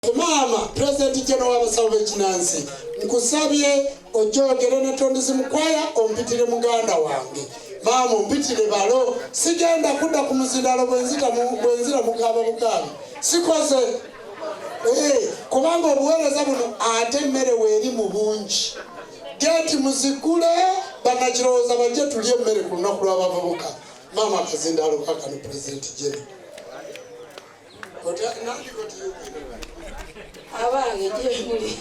Maama Pulezidenti General w'abasawo b'ekinansi, nkusabye ojje oyogere ne Tondizi Mukwaya, ompitire muganda wange. Maama ompitire balo, sigenda kudda ku muzindalo bwenzira mukaaba bukaabi. Sikoze. Kubanga obuweereza buno ate emmere weeri mu bungi. Geeti muzigule, bannakirowooza bajje tulye emmere ku lunaku lw'abavubuka. Maama akazindaalo kaakano Pulezidenti General. Abange gyemuli,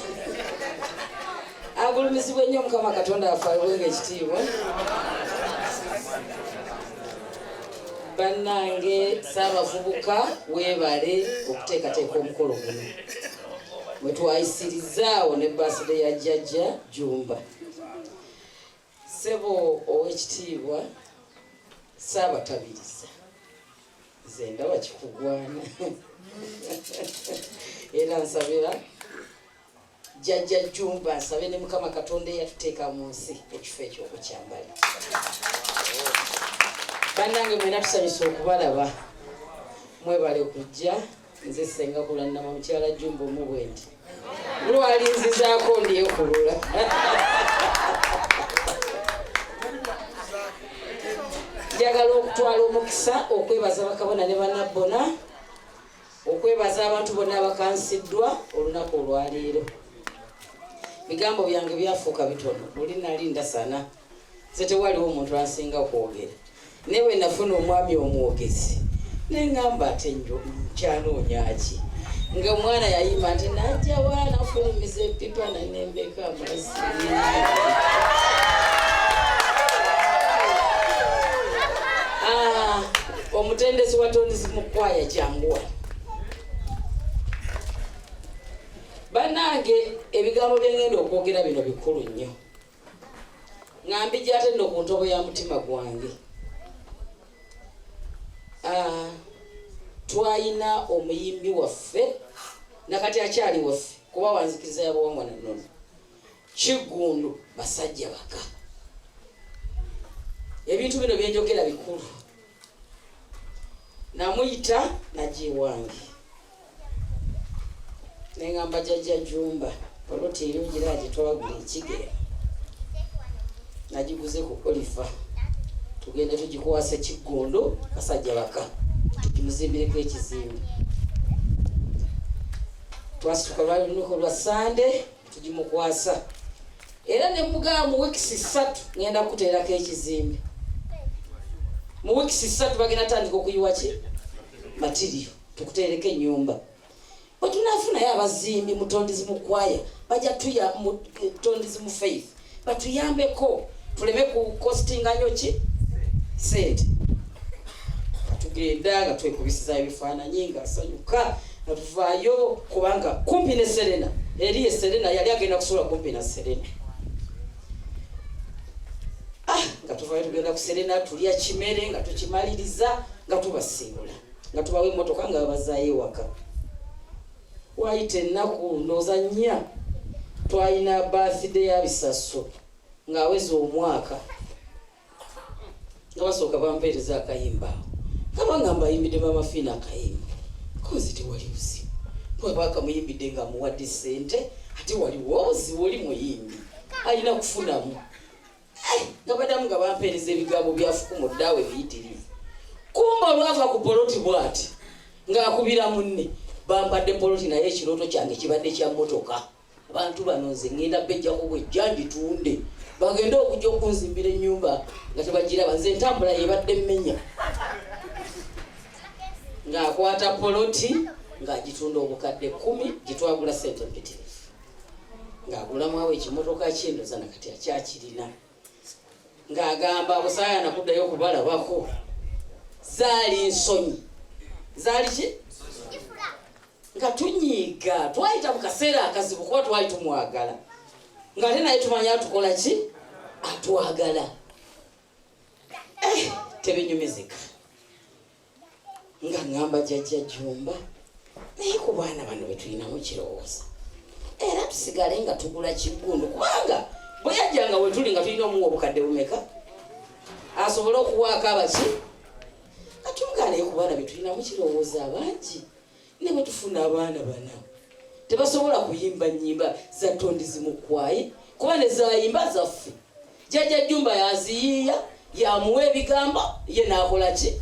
agulumizibwe nnyo Mukama Katonda waffe, aweebwenga ekitiibwa. Bannange Ssaabavubuka, weebale okuteekateeka omukolo guno mwe twayisirizaawo ne birthday ya Jjajja Jumba. Ssebo ow'ekitiibwa Ssaabatabiriza, nze ndaba kikugwana, era nsabira Jjajja Jumba, nsabe ne Mukama Katonda eyatuteeka mu nsi ekifo ekyo okukyambala. Bannange mwena tusanyusa okubalaba, mwebale kujja. Nze Ssenga Kulannama, mukyala Jumba omu bwe nti lwalinzizaako ndyekulula. Njagala okutwala omukisa okwebaza bakabona ne bannabbona, okwebaza abantu bonna abakansiddwa olunaku olwaleero. Bigambo byange byafuuka bitono, luli nali ndasana, nze tewaliwo omuntu ansinga kwogera, naye bwe nafuna omwami omwogezi neŋŋamba ate njo nkyanoonya ki? Nga omwana yayimba nti najja wa nafulumiza epipa nanembeka amazzi. Ah, omutendesi wa Tondizi Mukwaya, janguwa. Bannange, ebigambo byengenda okwogera bino bikulu nnyo, nga mbijja ate nno ku ntobo ya mutima gwange. Ah, twayina omuyimbi waffe, nakati akyali waffe kuba wanzikiriza yabuwangwa na nnono, Kiggundu Basajja Baka. Ebintu bino byenjogera bikulu. Namuyita najja ewange, neŋŋamba, "Jjajja Jumba, poloti eri ogira gye twagula ekigera nagiguze ku Oliver, tugende tugikwasa Kiggundu Basajja Baka, tugimuzimbireko ekizimbe." Twasituka lwali lunaku lwa Sande, tugimukwasa, era ne mugamba, "Mu wiikisi 3 ngenda kuteerako ekizimbe." Mu wiikisi 3 bagenda tandika okuyiwa ki material, tukuteereko ennyumba. Bwe tunaafunayo abazimbi Mutondizi Mukwaya, bajja tuya Mutondizi mu Faith batuyambeko, tuleme kukostinga nnyo ki sente. Tugenda nga twekubisiza ebifaananyi nga asanyuka, nga tuvaayo, kubanga kumpi ne Serena eri ye Serena yali agenda kusula kumpi na Serena. Ah, nga tuvaayo tugenda ku Serena, tulya kimere, nga tukimaliriza nga tubasiibula, nga tubawa emmotoka nga babazaayo ewaka. Wayita ennaku ndowooza 4, twalina birthday ya Bisaso ng'aweza omwaka, nga basooka bampeereza akayimba awo, nga bangamba ayimbidde Mama Fiina akayimba kozi. Tewali buzibu, bwaba akamuyimbidde nga amuwadde sente, ate waliwo obuzibu? Oli muyimbi, alina kufunamu. Nga badamu nga bampeereza ebigambo byafukumuddeawo ebiyitirivu. Kumba olwava ku poloti bwati ng'akubira munne, "Bampadde poloti, naye ekirooto kyange kibadde kya mmotoka. Abantu bano nze ŋŋenda bejjako bwejja ngitunde, bagende okujja okunzimbira ennyumba nga tebagiraba. Nze entambula yebadde mmenya." Ng'akwata poloti ng'agitunda obukadde 10 gitwagula, sente mpitirivu, ng'agulamu awo ekimotoka kyendoza nakati akyakirina, ng'agamba busaayana kuddayo okubalabako. Zaali nsonyi, zaali ki, nga tunyiiga. Twayita mu kaseera akazibu kuba twali tumwagala, ng'ate naye tumanya atukola ki, atwagala. Eh, tebinyumizika. Nga ŋŋamba Jjajja Jumba, naye ku baana bano betulinamu kirowooza, era tusigale nga tugula Kiggundu, kubanga bwe yajjanga we tuli nga tulina omuwa obukadde bumeka asobole okuwaako abaki atunga. Naye ku baana betulinamu kirowooza abangi, ne bwe tufuna abaana bana. Tebasobola kuyimba nnyimba za Tondizi Mukwaye kuba ne zayimba zaffe. Jjajja Jumba yaziyiiya, yamuwa ebigambo, ye n'akola ki?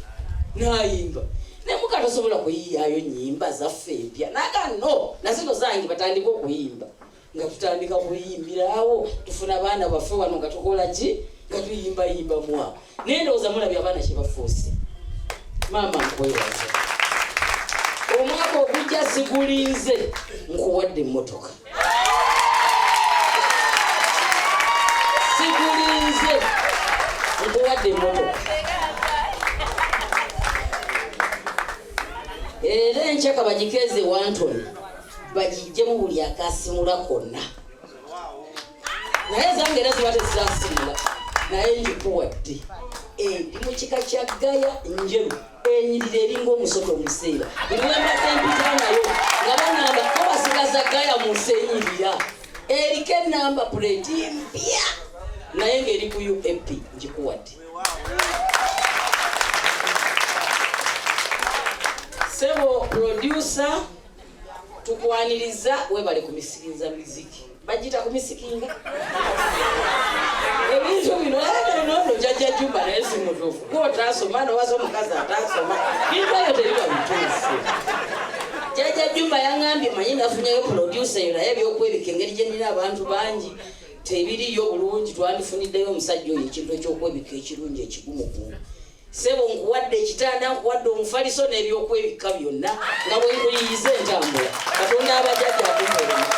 N'ayimba. Ne muka tosobola kuyiiyaayo nnyimba zaffe empya. Naga no, na zino zange batandika okuyimba. Nga tutandika kuyimbiraawo, tufuna abaana baffe wano nga tukola ki? Nga tuyimbayimba mwawo. Naye ndowooza mulabye abaana kye bafuuse. Maama nkwebaza. Omwaka ogujja sigulinze, nkuwadde emmotoka. Sigulinze, nkuwadde emmotoka. Era enkyaka bagikeeze wantoni bagijjemu buli akasimula konna. Naye zange era ziba tezizasimula, naye njikuwadde. Endi mu kika kya gaya njeru enyirira eringa omusota omuseera. Buli lwe mbadde mpita nayo nga baŋŋamba ko basigaza gaya mu nsi enyirira eriko enamba puleeti mpya naye ng'eri ku UAP, njikuwadde. Sebo producer, tukwaniriza, webale kumisikinza miziki. Bagiyita kumisikinga ebintu bino. Nono Jjajja Jumba naye si mutuufu, gwe otaasoma nowasa omukazi ataasoma, bintu ebyo tebiba bituufu. Jjajja Jumba yaŋŋambye manyi nafunyeyo producer eyo, naye ebyokwebika engeri gye nnina abantu bangi tebiriyo bulungi, twandifuniddeyo omusajja oyo ekintu ekyokwebika ekirungi ekigumugumu. Sebo nkuwadde ekitanda, nkuwadde omufaliso n'ebyokwebikka byonna nga bwe nkuyiyiza entambula. Katonda abajjajja akumpa omukisa.